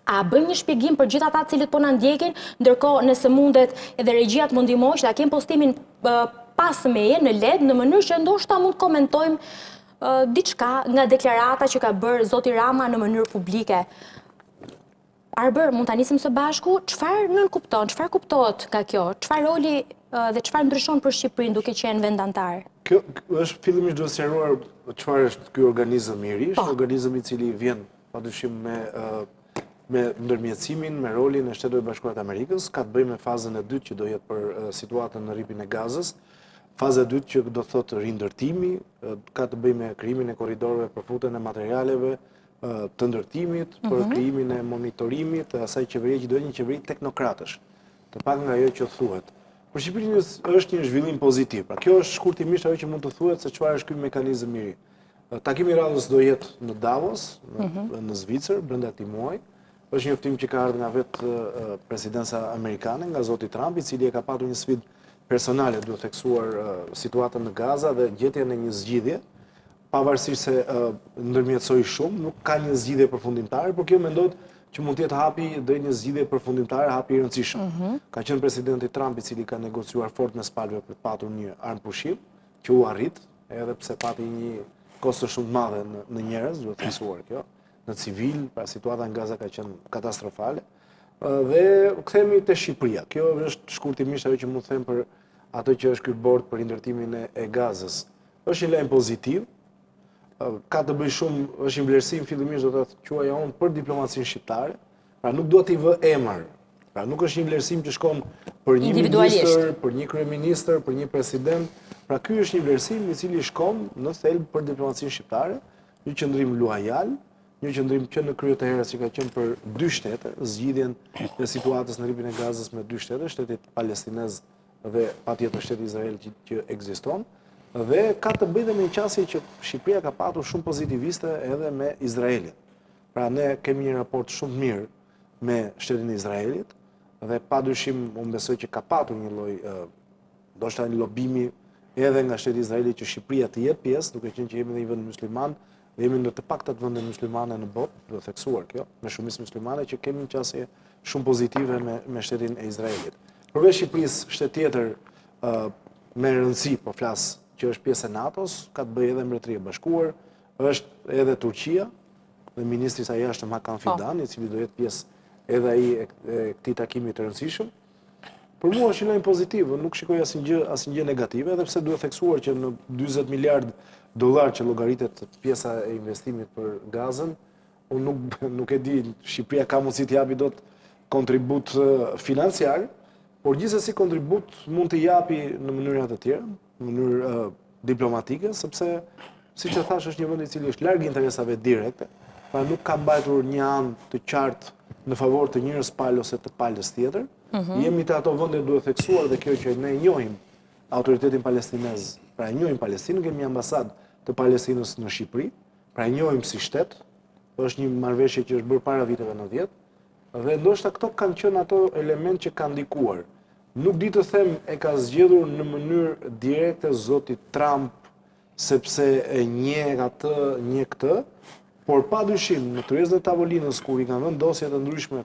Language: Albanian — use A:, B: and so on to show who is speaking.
A: A bëjmë një shpjegim për gjithë ata të cilët po na ndjekin, ndërkohë nëse mundet edhe regjia të më ndihmojë që ta kem postimin pas meje në LED në mënyrë që ndoshta mund të komentojmë diçka nga deklarata që ka bërë zoti Rama në mënyrë publike. Arbër, mund ta nisim së bashku, çfarë nënkupton, çfarë kuptohet nga kjo, çfarë roli dhe çfarë ndryshon për Shqipërinë duke qenë vend anëtar?
B: Kjo është fillimisht duhet sqaruar çfarë është ky organizëm i ri, është po. organizëm i cili vjen padyshim me me ndërmjetësimin, me rolin e Shteteve të Bashkuara të Amerikës, ka të bëjë me fazën e dytë që do jetë për situatën në Rripin e Gazës. Faza e dytë që do të thotë rindërtimi, ka të bëjë me krijimin e korridoreve për futjen e materialeve të ndërtimit, për mhm. krijimin e monitorimit të asaj qeverie që do jetë një qeveri teknokratësh. Të paktën nga ajo që thuhet. Për Shqipërinë është një zhvillim pozitiv. Pra kjo është shkurtimisht ajo që mund të thuhet se çfarë është ky mekanizëm i ri. Takimi i radhës do jetë në Davos, në, mhm. në Zvicër, brenda këtij muaji. Është një njoftim që ka ardhur nga vetë presidenca amerikane, nga zoti Trump, i cili e ka patur një sfidë personale, duhet theksuar situatën në Gaza dhe gjetjen e një zgjidhje, pavarësisht se ndërmjetësoi shumë, nuk ka një zgjidhje përfundimtare, por kjo mendohet që mund të jetë hapi drejt një zgjidhje përfundimtare, hapi i rëndësishëm. Mhm. Ka qenë presidenti Trump i cili ka negociuar fort mes palëve për të patur një armëpushim, që u arrit, edhe pse pati një kosto shumë të madhe në, në njerëz, duhet theksuar kjo, në civil, pra situata në Gaza ka qenë katastrofale. Dhe kthehemi te Shqipëria. Kjo është shkurtimisht ajo që mund të them për atë që është ky bord për rindërtimin e, e Gazës. Është një lajm pozitiv, ka të bëjë shumë, është një vlerësim fillimisht do ta quaja unë për diplomacinë shqiptare. Pra nuk dua t'i vë emër. Pra nuk është një vlerësim që shkon për një ministër, për një kryeministër, për një president. Pra ky është një vlerësim i cili shkon në thelb për diplomacinë shqiptare, një qëndrim luajal, një qëndrim që në krye të herës që ka qenë për dy shtete, zgjidhjen e situatës në Rripin e Gazës me dy shtete, shtetit palestinez dhe patjetër shteti Izrael që, që ekziston dhe ka të bëjë dhe me një qasje që Shqipëria ka patur shumë pozitiviste edhe me Izraelin. Pra ne kemi një raport shumë të mirë me shtetin e Izraelit dhe pa dyshim unë besoj që ka patur një lloj ndoshta një lobimi edhe nga shteti i Izraelit që Shqipëria të jetë pjesë, duke qenë që jemi dhe një vend musliman, dhe jemi ndër të paktat vende muslimane në botë, duhet theksuar kjo, me shumicë muslimane që kemi një qasje shumë pozitive me, me shtetin e Izraelit. Përveç Shqipërisë, shtet tjetër me rëndësi, po flas, që është pjesë e NATO-s, ka të bëjë edhe Mbretëria e Bashkuar, është edhe Turqia, dhe ministri i saj i jashtëm Hakan po. Fidan, i cili do jetë pjesë edhe ai e këtij takimi të rëndësishëm. Për mua është një lajm pozitiv, nuk shikoj asnjë gjë, asnjë gjë negative, edhe pse duhet theksuar që në 40 miliard dollar që llogaritet pjesa e investimit për Gazën, unë nuk nuk e di, Shqipëria ka mundësi të japi dot kontribut financiar, por gjithsesi kontribut mund të japi në mënyra të tjera, në mënyrë diplomatike, sepse siç e thashë është një vend i cili është larg interesave direkte, pra nuk ka mbajtur një anë të qartë në favor të njërës palë ose të palës tjetër. Mm -hmm. Jemi te ato vende duhet theksuar dhe kjo që ne njohim autoritetin palestinez, pra e njohim Palestinën, kemi një ambasadë të Palestinës në Shqipëri, pra e njohim si shtet, është një marrëveshje që është bërë para viteve 90, dhe ndoshta këto kanë qenë ato element që kanë ndikuar. Nuk di të them e ka zgjedhur në mënyrë direkte zoti Trump sepse e njeh atë, njeh këtë, por pa dyshim në tryezën e tavolinës kur i kanë vënë dosje të ndryshme